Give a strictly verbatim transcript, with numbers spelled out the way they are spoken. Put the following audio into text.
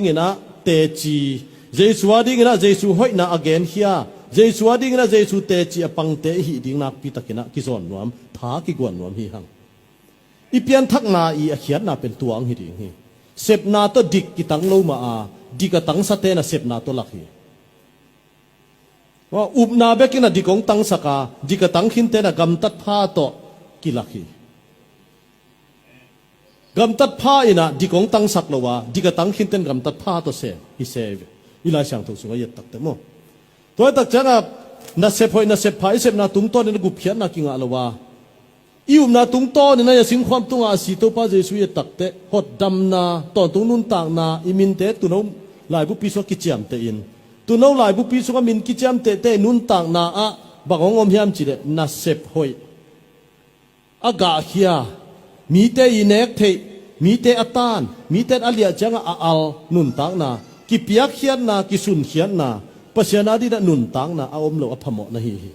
Inah teci, Jesu a dinginah Jesu hoihna a genkhia, Jesu a dinginah Jesu teci a pangte i hih ding nakpi takinah kizawn nuam, tha kiguan nuam hi hang. I pianthakna i a khiatna pen tuang hi ding hi. Sepna tawh dik kitang lo mah a, dik a tangsate na sepna tawh lak hi. Upna bekin a dik hong tangsak a, dik a tang khinte na gamtat pha tawh kilak hi. Gamtat pha inah dik hong tangsak lo a, dik a tang khinten gamtat pha tawh sem hi se. I Lai Siangtho sungah i et takte maw. Tua i tak ciangah nasep hoih nasep pha i sepna tungtawnin a gupkhiatna kingah lo a, i upna tungtawnin a i a singkhuam tungah a si Topa Jesu i et takte, hotdamna, tawntung nuntakna, i minte tuuno laibupi sungah kiciamteh in, tuuno laibupi sungah min kiciamtehte i nuntakna ah bang hong om hiam cileh nasep hoih, a gahkhia, mite i nek theih, mite a taan, mite a liah ciangah a al nuntakna, kipiakkhiatna, kisunkhiatna, Pasian a dinah nuntakna a om lo a phamawh na hi hi.